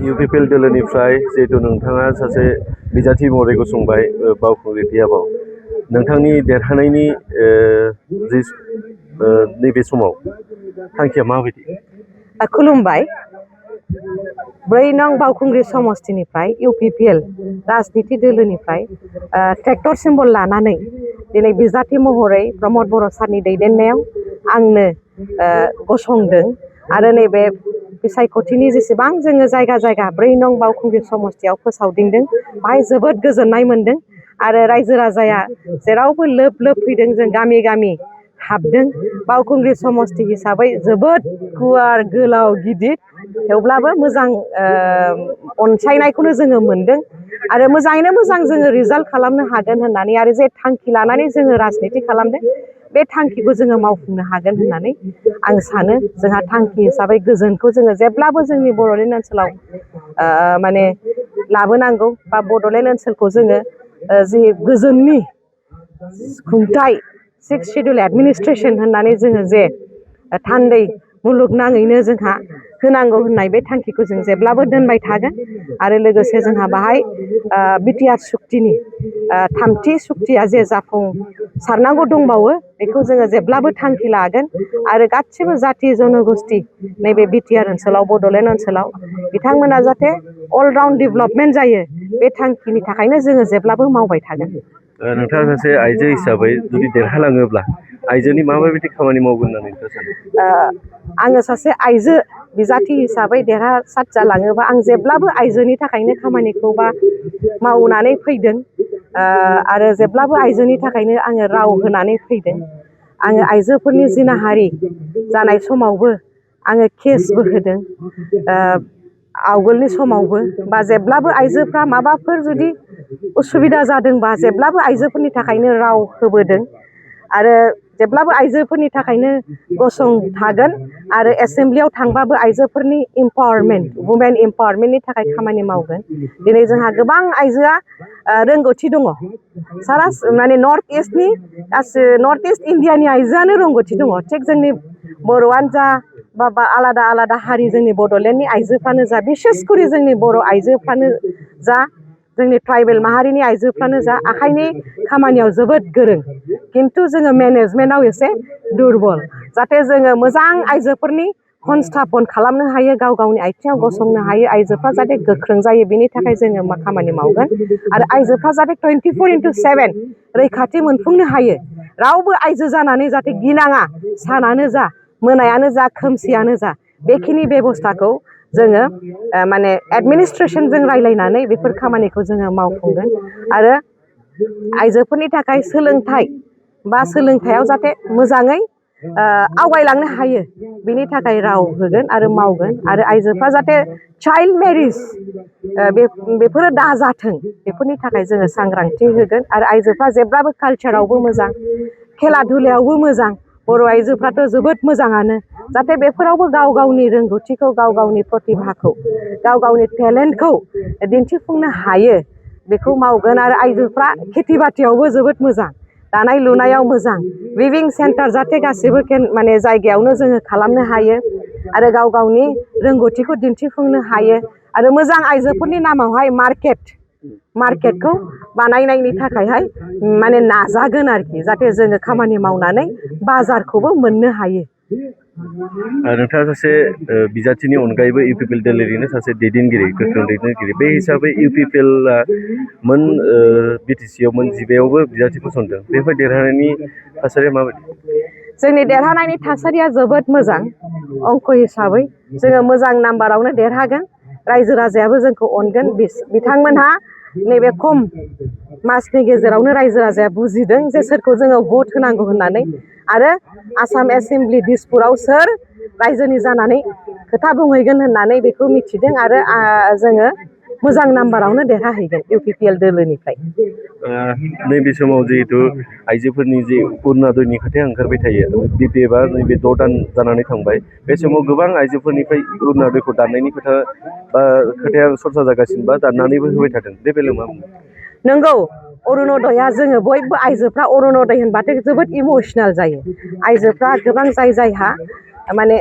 UPPL दोलोनिफ्राय जिहेतु नोंथाङा सासे बिजाथि महरै गसंबाय बावखुंग्रि दियाबाव नोंथांनि देरहानायनि जि नैबे समाव थांखिया माबायदि? खुलुमबाय। 4 नं बावखुंग्रि समस्तिनिफ्राय इउपिपिएल राजनिति दोलोनिफ्राय ट्रेक्टर सिम्बल लानानै दिनै बिजाथि महरै प्रमद बर' सारनि दैदेननायाव आंनो गसंदों आरो नैबे बिसायख'थिनि जेसेबां जोङो जायगा 4 नं बावखुंग्रि समस्तियाव फोसावदिंदों बाहाय जोबोद गोजोननाय मोनदों आरो रायजो राजाया जेरावबो लोब लोब फैदों। जों गामि गामि हाबदों। बावखुंग्रि समस्ति हिसाबै जोबोद गुवार गोलाव गिदिर थेवब्लाबो मोजां अनसायनायखौनो जोङो मोनदों आरो मोजाङैनो मोजां जोङो रिजाल्ट खालामनो हागोन होननानै आरो जे थांखि लानानै जोङो राजनिति खालामदों बे थांखिखौ जोङो मावफुंनो हागोन होननानै आं सानो। जोंहा थांखि हिसाबै गोजोनखौ जोङो जेब्लाबो जोंनि बड'लेण्ड ओनसोलाव माने लाबोनांगौ बा बड'लेण्ड ओनसोलखौ जोङो जि गोजोननि खुंथाय 6th शेड्युल एडमिनिस्ट्रेसन होननानै जोङो जे थान्दै मुलुगनाङैनो जोंहा होनांगौ होननाय बे थांखिखौ जों जेब्लाबो दोनबाय थागोन आरो लोगोसे जोंहा बाहाय बिटिआर सुक्तिनि 3थि सुक्तिया जे जाफुंसारनांगौ दंबावो बेखौ जोङो जेब्लाबो थांखि लागोन आरो गासिबो जाथि जनगोष्ठि नैबे बिटिआर ओनसोलाव बड'लेण्ड ओनसोलाव बिथांमोना जाहाथे अलराउन्ड डेभेलपमेन्ट जायो बे थांखिनि थाखायनो जोङो जेब्लाबो मावबाय थागोन। नोंथाङा सासे आइजो हिसाबै जुदि देरहालाङोब्ला आइजोनि माबायदि खामानि मावगोन होननानै नोंथाङा सानो? आङो सासे आइजो बिजाथि हिसाबै देरहासार जालाङोबा आं जेब्लाबो आइजोनि थाखायनो खामानिखौ बा मावनानै फैदों आरो जेब्लाबो आइजोनि थाखायनो आङो राव होनानै फैदों। आङो आइजोफोरनि जिनाहारि जानाय समावबो आङो केसबो होदों आवगोलनि समावबो बा जेब्लाबो आइजोफ्रा माबाफोर जुदि उसुबिदा जादोंबा जेब्लाबो आइजोफोरनि थाखायनो राव होबोदों आरो जेब्लाबो आइजोफोरनि थाखायनो गसंथागोन आरो एसेमब्लियाव थांबाबो आइजोफोरनि इम्पावारमेन्ट वुमेन इम्पावारमेन्टनि थाखाय खामानि मावगोन। दिनै जोंहा गोबां आइजोआ रोंगौथि दङ। सारा माने नर्थ इस्ट इण्डियानि आइजोआनो रोंगौथि दङ। थिग जोंनि बर'आनो जा बा आलादा आलादा हारि जोंनि बड'लेण्डनि आइजोफ्रानो जा बिसेसकरि जोंनि बर' आइजोफ्रानो जा जोंनि ट्राइबेल माहारिनि आइजोफ्रानो जा आखाइनि खामानियाव जोबोद गोरों खिन्थु जोङो मेनेजमेन्टआव एसे दुरबल। जाहाथे जोङो मोजां आइजोफोरनि संस्थापन खालामनो हायो गाव गावनि आथिङाव गसंनो हायो आइजोफ्रा जाहाथे गोख्रों जायो बेनि थाखाय जोङो मा खामानि मावगोन आरो आइजोफ्रा जाहाथे 24/7 रैखाथि मोनफुंनो हायो। रावबो आइजो जानानै जाहाथे गिनाङा सानानो जा मोनायानो जा खोमसियानो जा बेखिनि बेब'स्थाखौ जोङो माने एडमिनिस्ट्रेसनजों रायलायनानै बेफोर खामानिखौ जोङो मावफुंगोन आरो आइजोफोरनि थाखाय सोलोंथाइ बा सोलोंथायाव जाहाथे मोजाङै आवगायलांनो हायो बिनि थाखाय राव होगोन आरो मावगोन आरो आइजोफ्रा जाहाथे चाइल्ड मेरिज बेफोरो दाजाथों बेफोरनि थाखाय जोङो सांग्रांथि होगोन आरो आइजोफ्रा जेब्लाबो कालचारावबो मोजां खेला धुलायावबो मोजां बर' आइजोफ्राथ' जोबोद मोजाङानो जाहाथे बेफोरावबो गाव गावनि रोंगौथिखौ गाव गावनि प्रतिभाखौ गाव गावनि टेलेन्टखौ दिन्थिफुंनो हायो बेखौ मावगोन आरो आइजोफ्रा खेथि बाथियावबो जोबोद मोजां दानाय लुनायाव मोजां विभिं सेन्टार जाहाथे गासैबो माने जायगायावनो जोङो खालामनो हायो आरो गाव गावनि रोंगौथिखौ दिन्थिफुंनो हायो आरो मोजां आइजोफोरनि नामावहाय मार्केटखौ बानायनायनि थाखायहाय माने नाजागोन आरोखि जाहाथे जोङो खामानि मावनानै बाजारखौबो मोननो हायो। नोंथाङा सासे बिजाथिनि अनगायैबो इउपिपिएल दोलोनिनो सासे दैदेनगिरि गोख्रों दैदेनगिरि बे हिसाबै इउपिपिएलआ मोन बिटिसिआव मोन 15आवबो बिजाथि फसंदों बेफोर देरहानायनि थासारिया माबायदि? जोंनि देरहानायनि थासारिया जोबोद मोजां अंक हिसाबै जोङो मोजां नाम्बारावनो देरहागोन रायजो राजायाबो जोंखौ अनगोन बिथांमोनहा नैबे खम मासनि गेजेरावनो रायजो राजाया बुजिदों जे सोरखौ जोङो भट होनांगौ होननानै आरो आसाम एसेमब्लि दिसपुराव सोर रायजोनि जानानै खोथा बुंहैगोन होननानै बेखौ मिथिदों आरो जोङो मोजां नाम्बारावनो देरहाहैगोन इउपिपिएल दोलोनिफ्राय। नैबे समाव जिहेतु आइजोफोरनि जे अरुण'दयनि खोथाया ओंखारबाय थायो बिपिएफआ नैबे 6 दान जानानै थांबाय बे समाव गोबां आइजोफोरनिफ्राय अरुण'दयखौ दाननायनि खोथाया सरसा जागासिनो बा दाननानैबो होबाय थादों बे बेलायाव मा बुंगोन? नंगौ अरुण'दया जोङो बयबो आइजोफ्रा अरुण'दय होनबाथाय जोबोद इमसनेल जायो। आइजोफ्रा गोबां जायहा माने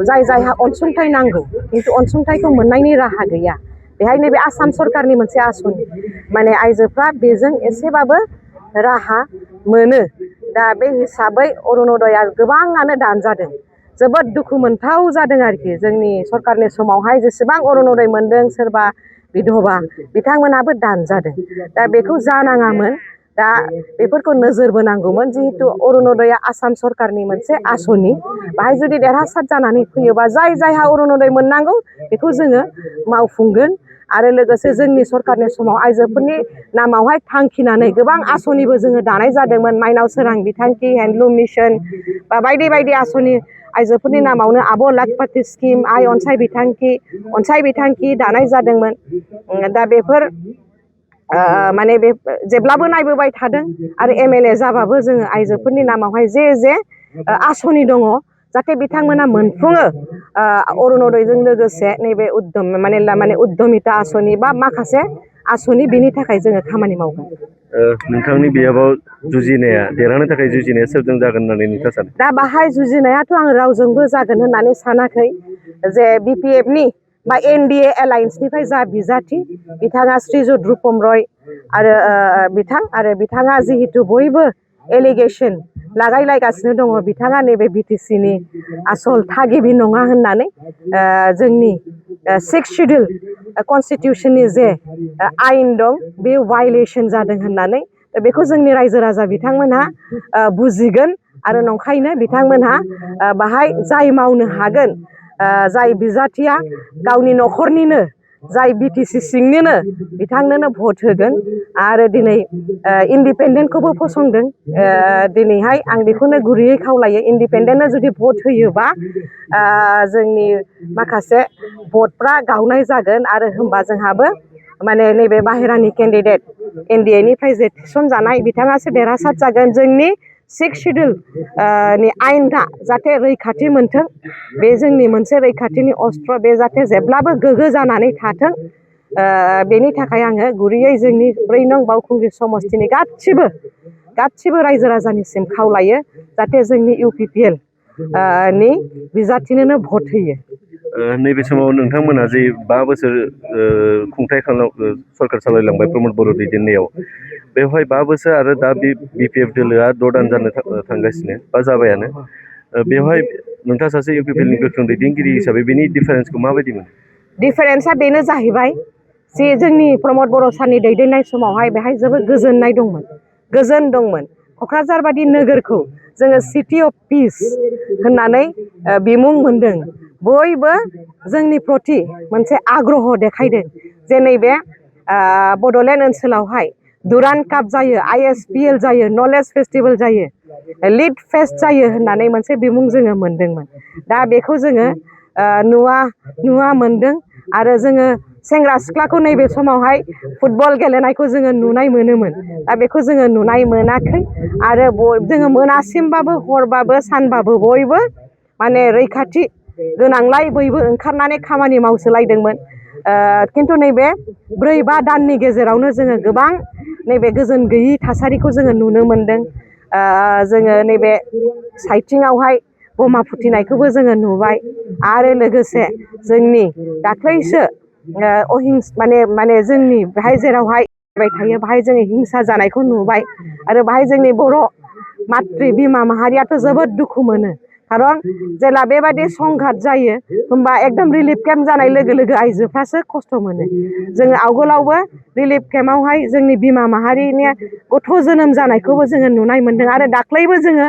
जाय जायहा अनसुंथाइ नांगौ खिन्थु अनसुंथाइखौ मोननायनि राहा गैया बेहाय नैबे आसाम सरकारनि मोनसे आसनि माने आइजोफ्रा बेजों एसेबाबो राहा मोनो दा बे हिसाबै अरुनदया गोबाङानो दानजादों जोबोद दुखु मोनथाव जादों आरोखि जोंनि सरकारनि समावहाय जेसेबां अरुनदय मोनदों सोरबा बिधबा बिथांमोनाबो दानजादों दा बेखौ जानाङामोन दा बेफोरखौ नोजोर बोनांगौमोन जिहेतु अरुनदया आसाम सरकारनि मोनसे आसनि बाहाय जुदि देरहासार जानानै फैयोबा जाय जायहा अरुनदय मोननांगौ बेखौ जोङो मावफुंगोन आरो लोगोसे जोंनि सरकारनि समाव आइजोफोरनि नामावहाय थांखिनानै गोबां आसनिबो जोङो दानाय जादोंमोन माइनाव सोरां बिथांखि हेन्दलुम मिशन बा बायदि बायदि आसनि आइजोफोरनि नामावनो आब' लाखपति स्किम आइ अनसाय बिथांखि दानाय जादोंमोन दा बेफोर माने बे जेब्लाबो नायबोबाय थादों आरो एमएलए जाबाबो जोङो आइजोफोरनि नामावहाय जे आसनि दङ जाहाथे बिथांमोना मोनफुङो अरुनदयजों लोगोसे नैबे माने उद्यमिता आसनि बा माखासे आसनि बिनि थाखाय जोङो खामानि मावगोन नोंथांनि बियाबाव जुजिनाया देरहानो थाखाय जुजिनाया सोरजों जागोन होननानै नोंथाङा सानो दा बाहाय जुजिनायाथ' आं रावजोंबो जागोन होननानै सानाखै जे बिपिएफनि बा एनडिए एलायन्सनिफ्राय जा बिजाथि बिथाङा श्रीजुत रुपम रय आरो बिथाङा जिहेतु बयबो एलिगेसन लागायलायगासिनो दङ बिथाङा नैबे बिटिसिनि आसल थागिबि नङा होननानै जोंनि 6 शिडिउल कनस्टिटिउसननि जे आयेन दं बे भायलेसन जादों होननानै बेखौ जोंनि रायजो राजा बिथांमोनहा बुजिगोन आरो नंखायनो बिथांमोनहा बाहाय जाय मावनो हागोन जाय बिजाथिया गावनि न'खरनिनो जाय बिटिसि सिंनिनो बिथांनोनो भट होगोन आरो दिनै इन्डिपेन्डेन्टखौबो फसंदों दिनैहाय आं बेखौनो गुरैयै खावलायो इन्डिपेन्डेन्टनो जुदि भट होयोबा जोंनि माखासे भटफ्रा गावनाय जागोन आरो होमबा जोंहाबो माने नैबे बाहेरानि केन्डिडेट एनडिएनिफ्राय जे थिसनजानाय बिथाङासो देरहासार जागोन जोंनि 6 शिडिउल नि आयेना जाहाथे रैखाथि मोनथों बे जोंनि मोनसे रैखाथिनि अस्त्र बे जाहाथे जेब्लाबो गोग्गो जानानै थाथों बेनि थाखाय आङो गुरैयै जोंनि 4 नं बावखुंग्रि समस्तिनि गासिबो रायजो राजानिसिम खावलायो जाहाथे जोंनि इउपिपिएल नि बिजाथिनोनो भट होयो नैबे समाव नोंथांमोनहा जे 5 बोसोर खुंथाय सरकार सालायलांबाय प्रमद बर' दैदेननायाव बेवहाय 5 बोसोर आरो दा बिपिएफ दोलोआ 6 दान जानो थांगासिनो बा जाबायानो बेवहाय नोंथाङा सासे इउपिपिएलनि गोख्रों दैदेनगिरि हिसाबै बेनि डिफारेन्सखौ माबायदि मोनो डिफारेन्सआ बेनो जाहैबाय जे जोंनि प्रमद बर' सारनि दैदेननाय समावहाय बेहाय जोबोद गोजोन दंमोन क'क्राझार बादि नोगोरखौ जोङो सिटि अफ पिस होननानै बिमुं मोनदों बयबो जोंनि प्रति मोनसे आग्रह देखायदों जे नैबे बड'लेण्ड ओनसोलावहाय दुरान्ड काप जायो आइएसपिएल जायो नलेज फेस्टिभेल जायो लिड फेस्ट जायो होननानै मोनसे बिमुं जोङो मोनदोंमोन दा बेखौ जोङो नुवा मोनदों आरो जोङो सेंग्रा सिख्लाखौ नैबे समावहाय फुटबल गेलेनायखौ जोङो नुनाय मोनोमोन दा बेखौ जोङो नुनाय मोनाखै आरो जोङो मोनासिमबाबो हरबाबो सानबाबो बयबो माने रैखाथि गोनांलाय बयबो ओंखारनानै खामानि मावसोलायदोंमोन खिन्थु नैबे 4-5 दाननि गेजेरावनो जोङो गोबां नैबे गोजोन गैयि थासारिखौ जोङो नुनो मोनदों जोङो नैबे साइथिंआवहाय बमा फुथिनायखौबो जोङो नुबाय आरो लोगोसे जोंनि दाख्लैसो माने जोंनि बेहाय जेरावहाय थायो बाहाय जोङो हिंसा जानायखौ नुबाय आरो बाहाय जोंनि बर' माथ्रि बिमा माहारियाथ' जोबोद दुखु मोनो खारन जेला बेबायदि संघात जायो होमबा एकदम रिलिफ केम्प जानाय लोगो लोगो आइजोफ्रासो खस्थ' मोनो जोङो आवगोलावबो रिलिफ केम्पआवहाय जोंनि बिमा माहारिनि गथ' जोनोम जानायखौबो जोङो नुनाय मोनदों आरो दाख्लैबो जोङो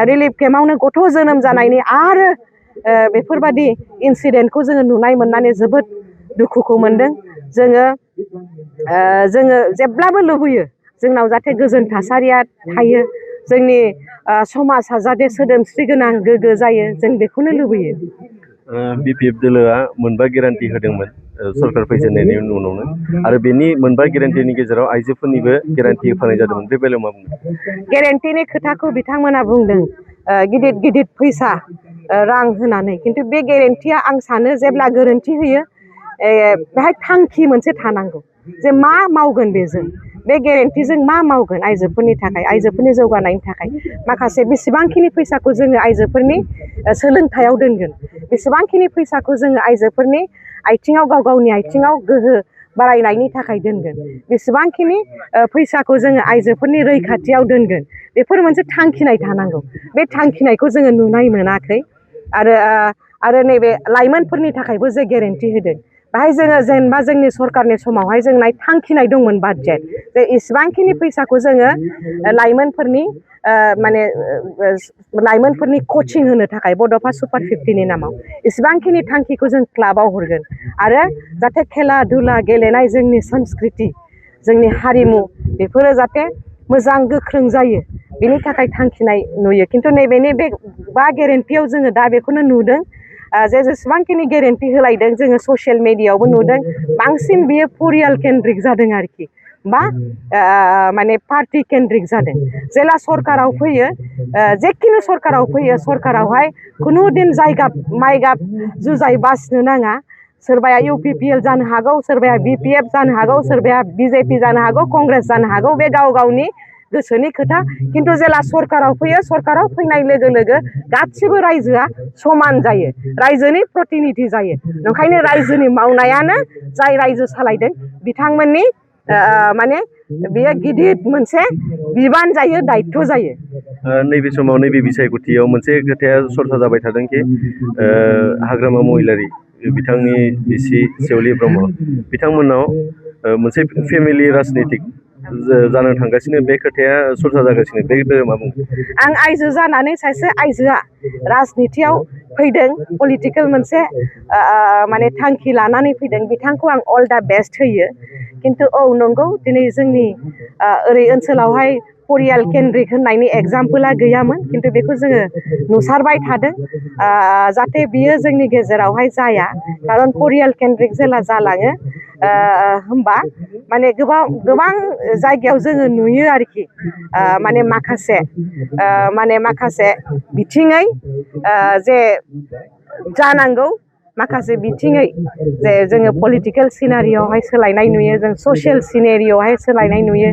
रिलिफ केम्पआवनो गथ' जोनोम जानायनि आरो बेफोरबायदि इनसिडेन्टखौ जोङो नुनाय मोननानै जोबोद दुखुखौ मोनदों जोङो जेब्लाबो लुबैयो जोंनाव जाहाथे गोजोन थासारिया थायो जोंनि समाजा जाहाथे सोदोमस्रि गोनां गोग्गो जायो जों बेखौनो लुबैयो बिपिएफ दोलोआ 5 गेरान्टि होदोंमोन सरकार फैजेननायनि उनावनो आरो बेनि 5 गेरान्टिनि गेजेराव आइजोफोरनिबो गेरान्टि होफानाय जादोंमोन बे बेलायाव मा बुंदों गेरेन्टिनि खोथाखौ बिथांमोना बुंदों गिदिर फैसा रां होनानै खिन्थु बे गेरेन्टिया आं सानो जेब्ला गोरोन्थि होयो बेहाय थांखि मोनसे थानांगौ जे मा मावगोन बेजों बे गेरेन्टिजों मा मावगोन आइजोफोरनि थाखाय आइजोफोरनि जौगानायनि थाखाय माखासे बेसेबांखिनि फैसाखौ जोङो आइजोफोरनि सोलोंथायाव दोनगोन बेसेबांखिनि फैसाखौ जोङो आइजोफोरनि आथिङाव गाव गावनि आथिङाव गोहो बारायनायनि थाखाय दोनगोन बेसेबांखिनि फैसाखौ जोङो आइजोफोरनि रैखाथियाव दोनगोन बेफोर मोनसे थांखिनाय थानांगौ बे थांखिनायखौ जोङो नुनाय मोनाखै आरो नैबे लाइमोनफोरनि थाखायबो जे गेरेन्टि होदों बाहाय जोङो जेनेबा जोंनि सरकारनि समावहाय जोंनाय थांखिनाय दंमोन बाजेट जे इसेबांखिनि फैसाखौ जोङो लाइमोनफोरनि माने लाइमोनफोरनि कचिं होनो थाखाय बड'फा सुपार 50नि नामाव इसेबांखिनि थांखिखौ जों क्लाबाव हरगोन आरो जाहाथे खेला दुला गेलेनाय जोंनि संस्कृति जोंनि हारिमु बेफोरो जाहाथे मोजां गोख्रों जायो बेनि थाखाय थांखिनाय नुयो खिन्थु नैबेनि बे 5 गेरेन्टियाव जोङो दा बेखौनो नुदों जेसेबांखिनि गेरेन्टि होलायदों जोङो ससियेल मिडियायावबो नुदों बांसिन बियो परियाल केन्द्रिक जादों आरोखि बा माने पार्टि केन्द्रिक जादों जेला सरकाराव फैयो जेखिनि सरकाराव फैयो सरकारावहाय खुनु दिन माइ गाब जुजाय बासिनो नाङा सोरबाया UPPL जानो हागौ सोरबाया BPF जानो हागौ सोरबाया BJP जानो हागौ कंग्रेस जानो हागौ बे गाव गावनि गोसोनि खोथा खिन्थु जेला सरकाराव फैयो सरकाराव फैनाय लोगो लोगो गासिबो रायजोआ समान जायो रायजोनि प्रतिनिधि जायो ओंखायनो रायजोनि मावनायानो जाय रायजो सालायदों बिथांमोननि माने बेयो गिदिर मोनसे बिबान जायो दायित्व जायो नैबे समाव नैबे बिसायख'थियाव मोनसे खोथाया सरसा जाबाय थादोंखि हाग्रामा महिलारि बिथांनि बिसि सेवलि ब्रह्म बिथांमोननाव मोनसे फेमिलि राजनितिक जानो थांगासिनो बे खोथाया सरसा जागासिनो बे मा बुङो आं आइजो जानानै सासे आइजोआ राजनितियाव फैदों पलिटिकेल मोनसे माने थांखि लानानै फैदों बिथांखौ आं अल दा बेस्ट होयो खिन्थु औ नंगौ दिनै जोंनि ओरै ओनसोलावहाय परियाल केन्द्रिक होननायनि एग्जामपोला गैयामोन खिन्थु बेखौ जोङो नुसारबाय थादों जाहाथे बियो जोंनि गेजेरावहाय जाया खारन परियाल केन्द्रिक जेला जालाङो होमबा माने गोबां जायगायाव जोङो नुयो आरोखि माने माखासे बिथिङै जे जानांगौ माखासे बिथिङै जे जोङो पलिटिकेल सिनारियावहाय सोलायनाय नुयो जों ससियेल सिनेरियावहाय सोलायनाय नुयो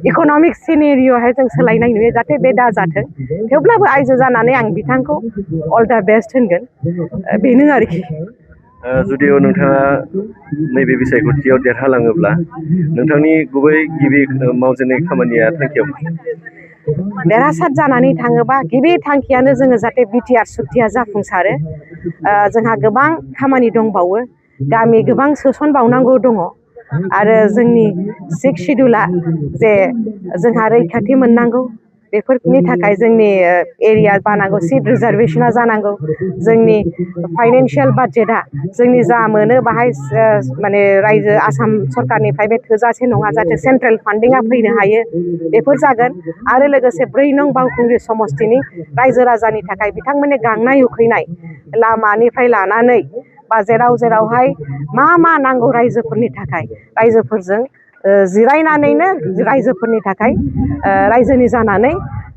इक'नमिक सिनेरियावहाय जों सोलायनाय नुयो जाहाथे बे दाजाथों थेवब्लाबो आइजो जानानै आं बिथांखौ अल दा बेस्ट होनगोन बेनो आरोखि जुदिअ नोंथाङा नैबे बिसायख'थियाव देरहालाङोब्ला नोंथांनि गिबि मावजेननाय खामानिया थांखिया देरहासार जानानै थाङोबा गिबि थांखियानो जोङो जाहाथे बिटिआर सुक्तिया जाफुंसारो जोंहा गोबां खामानि दंबावो गामि गोबां सोसनबावनांगौ दङ आरो जोंनि 6 सिडुला जे जोंहा रैखाथि मोननांगौ बेफोरनि थाखाय जोंनि एरिया बानांगौ सिट रिजार्भेसना जानांगौ जोंनि फाइनान्सियेल बाजेटआ जोंनि जा मोनो बाहाय माने रायजो आसाम सरकारनिफ्राय बे थोजासे नङा जाहाथे सेन्ट्रेल फान्डिंआ फैनो हायो बेफोर जागोन आरो लोगोसे 4 नं बावखुंग्रि समस्तिनि रायजो राजानि थाखाय बिथांमोननि गांनाय उखैनाय लामानिफ्राय लानानै बा जेरावहाय मा नांगौ रायजोफोरनि थाखाय रायजोफोरजों जिरायनानैनो रायजोफोरनि थाखाय रायजोनि जानानै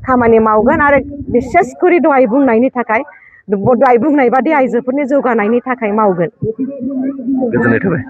खामानि मावगोन आरो बिसेसकरि दहाय बुंनायनि थाखाय दहाय बुंनाय बादि आइजोफोरनि जौगानायनि थाखाय मावगोन। गोजोननाय थाबाय।